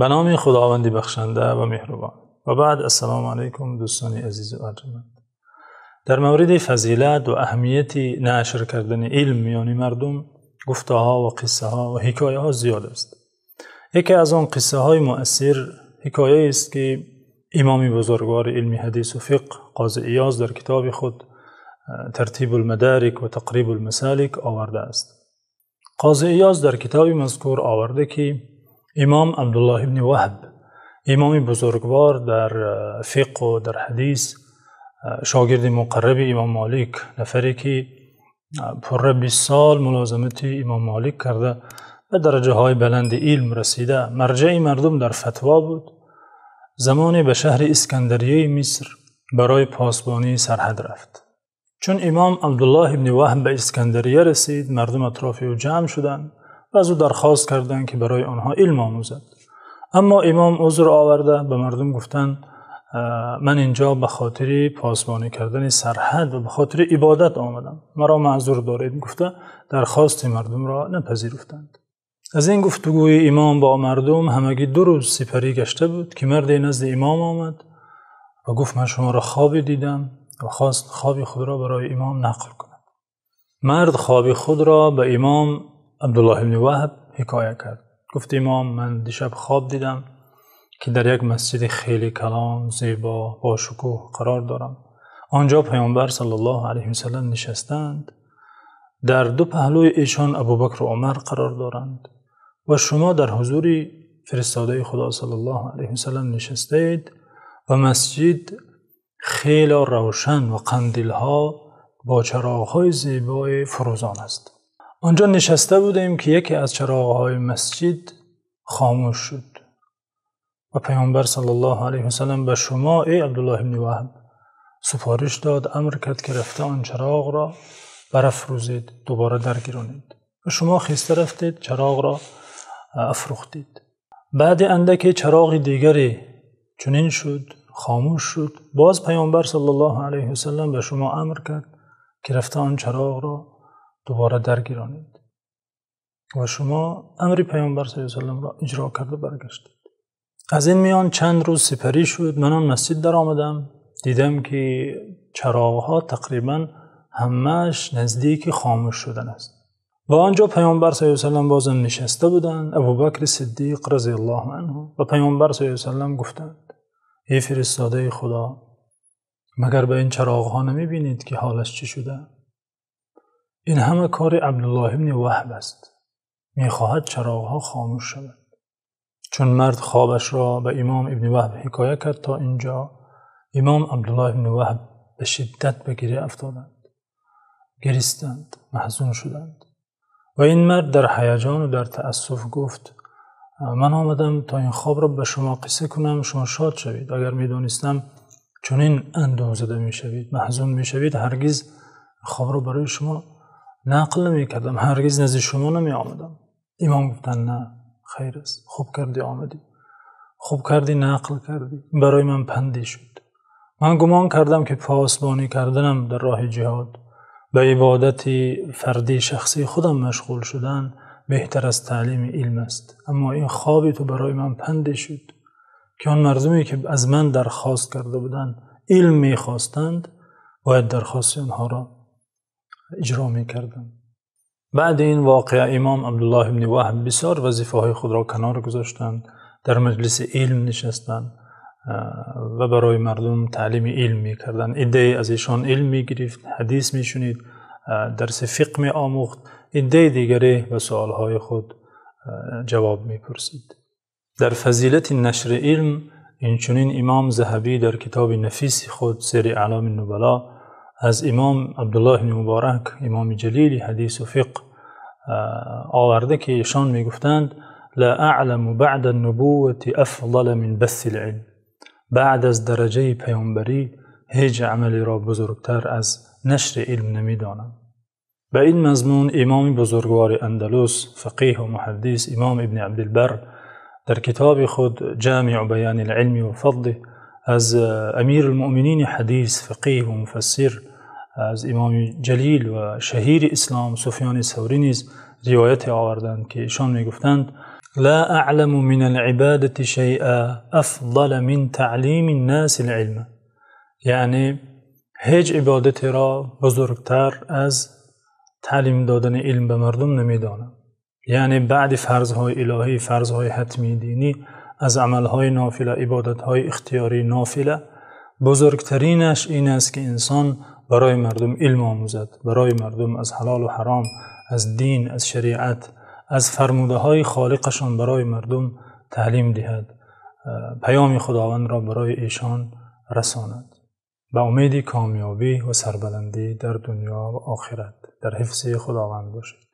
Ба номи Худованди бахшанда ва меҳрубон. Ва баъд, ассалому алайкум, дӯстони азиз ва арҷманд. Дар мавриди фазилат ва аҳамияти нашр кардани илм миёни мардум гуфтаҳо ва қиссаҳо ва ҳикояҳо зиёд аст. Яке аз он қиссаҳои муассир ҳикояест, ки имоми бузургвори илми ҳадис ва фиқҳ, Қози Иёз, дар китоби худ Тартибул-мадорик ва Тақрибул-масолик овардааст. Қози Иёз дар китоби мазкур овардааст, ки имом Абдуллоҳ ибни Ваҳб, имоми бузургвор дар фиқҳ ва дар ҳадис, шогирди муқарраби имом Молик, нафаре ки пурра 20 сол мулозимати имом Молик карда, ба дараҷаҳои баланди илм расида, марҷаи мардум дар фатво буд, замоне ба шаҳри Искандарияи Миср барои посбонии сарҳад рафт. Чун имом Абдуллоҳ ибни Ваҳб ба Искандария расид, мардум атрофи ӯ ҷамъ шуданд ва аз ӯ дархост карданд, ки барои онҳо илм омӯзад. Аммо имом узр оварда ба мардум гуфтанд: ман инҷо ба хотири посбонӣ кардани сарҳад ва ба хотири ибодат омадам, маро маъзур доред, гуфта дархости мардумро напазируфтанд. Аз ин гуфтугӯи имом бо мардум ҳамагӣ 2 рӯз сипарӣ гашта буд, ки марде назди имом омад ва гуфт: ман шуморо хобе дидам, ва хост хоби худро барои имом нақл кунад. Мард хоби худро ба имом Абдуллоҳ ибни Ваҳб ҳикоя кард. Гуфт: имом, ман дишаб хоб дидам, ки дар як масҷиди хеле калон, зебо, бошукӯҳ қарор дорам. Он ҷо Паёмбар саллаллоҳу алайҳи васаллам нишастаанд. Дар 2 паҳлӯи эшон Абӯбакр ва Умар қарор доранд ва шумо дар ҳузури фиристодаи Худо саллаллоҳу алайҳи васаллам нишастаед ва масҷид хеле равшан ва қандилҳо бо чароғҳои зебои фурӯзон аст. Он ҷо нишаста будем, ки яке аз чароғҳои масҷид хомӯш шуд ва Паёмбар саллаллоҳу алайҳи васаллам ба шумо, эй Абдуллоҳ ибни Ваҳб, супориш дод, амр кард, ки рафта он чароғро барафрӯзед, дубора даргиронед. Ва шумо хеста рафтед, чароғро афрӯхтед. Баъд андаке чароғи дигаре чунин шуд, хомӯш шуд. Боз Паёмбар саллаллоҳу алайҳи васаллам ба шумо амр кард, ки рафта он чароғро дубора даргиронед ва шумо амри Паёмбар саллаллоҳу алайҳи васалламро иҷро карда баргаштед. Аз ин миён чанд рӯз сипарӣ шуд. Ман он масҷид даромадам, дидам, ки чароғҳо тақрибан ҳамааш наздики хомӯш шудан аст. Ва он ҷо Паёмбар саллаллоҳу алайҳи васаллам бозам нишаста буданд. Абӯбакр Сиддиқ разияллоҳу анҳу ба Паёмбар саллаллоҳу алайҳи васаллам гуфтанд: эй фиристодаи Худо, магар ба ин чароғҳо намебинед, ки ҳолаш чӣ шуда? Ин ҳама кори Абдуллоҳ ибни Ваҳб аст. Мехоҳад чароғҳо хомӯш шавад. Чун мард хобашро ба имом ибни Ваҳб ҳикоя кард то инҷо, имом Абдуллоҳ ибни Ваҳб ба шиддат ба гиря афтоданд, гиристанд, маҳзун шуданд. Ва ин мард дар ҳаяҷон ва дар таассуф гуфт: ман омадам то ин хобро ба шумо қисса кунам, шумо шод шавед. Агар медонистам чунин андӯҳзада мешавед, маҳзун мешавед, ҳаргиз хобро барои шумо нақл намекардам, ҳаргиз назди шумо намеомадам. Имом гуфтанд: на, хайр аст, хуб кардӣ омадӣ, хуб кардӣ нақл кардӣ, барои ман панде шуд. Ман гумон кардам, ки посбонӣ карданам дар роҳи ҷиҳод, ба ибодати фардии шахсии худам машғул шудан беҳтар аз таълими илм аст. Аммо ин хоби ту барои ман панде шуд, ки он мардуме ки аз ман дархост карда буданд, илм мехостанд, бояд дархости онҳоро иҷро мекардам. Баъд ин воқеа имом Абдуллоҳ ибни Ваҳб бисёр вазифаҳои худро канор гузоштанд, дар маҷлиси илм нишастанд ва барои мардум таълими илм мекарданд. Иддае аз эшон илм мегирифт, ҳадис мешунид, дарси фиқҳ меомӯхт, иддаи дигаре ба суолҳои худ ҷавоб мепурсид. Дар фазилати нашри илм инчунин имом Заҳабӣ дар китоби нафиси худ Сияр Аълами Нубало аз имом Абдуллоҳ ибни Муборак, имоми ҷалили ҳадис ва фиқҳ, оварда, ки эшон мегуфтанд: ла аъламу баъда ан-нубуввати афзала мин басси ал-илм. Баъд аз дараҷаи паёмбарӣ ҳеҷ амалеро бузургтар аз нашри илм намедонам. Ба ин мазмун имоми бузургвори Андалус, фақеҳ ва муҳаддис, имом Ибни Абдилбар дар китоби худ Ҷомиъу баёни ал-илм ва фазлиҳ аз амирулмӯъминини ҳадис, фақеҳ ва муфассир, аз имоми ҷалил ва шаҳири ислом Суфёни Саврӣ низ ривояте оварданд, ки эшон мегуфтанд: لا أعلم من العبادة شيئا أفضل من تعليم الناس العلم. Яъне ҳеҷ ибодатеро бузургтар аз таълим додани илм ба мардум намедонам. Яъне баъд фарзҳои илоҳӣ, фарзҳои ҳатмии динӣ, аз амалҳои нофила, ибодатҳои ихтиёрии нофила бузургтаринаш ин аст, ки инсон барои мардум илм омӯзад, барои мардум аз ҳалол ва ҳаром, аз дин, аз шариат, аз фармудаҳои Холиқашон барои мардум таълим диҳад, паёми Худовандро барои эшон расонад. Ба умеди комёбӣ ва сарбаландӣ дар дунё ва охират дар ҳифзи Худованд бошед.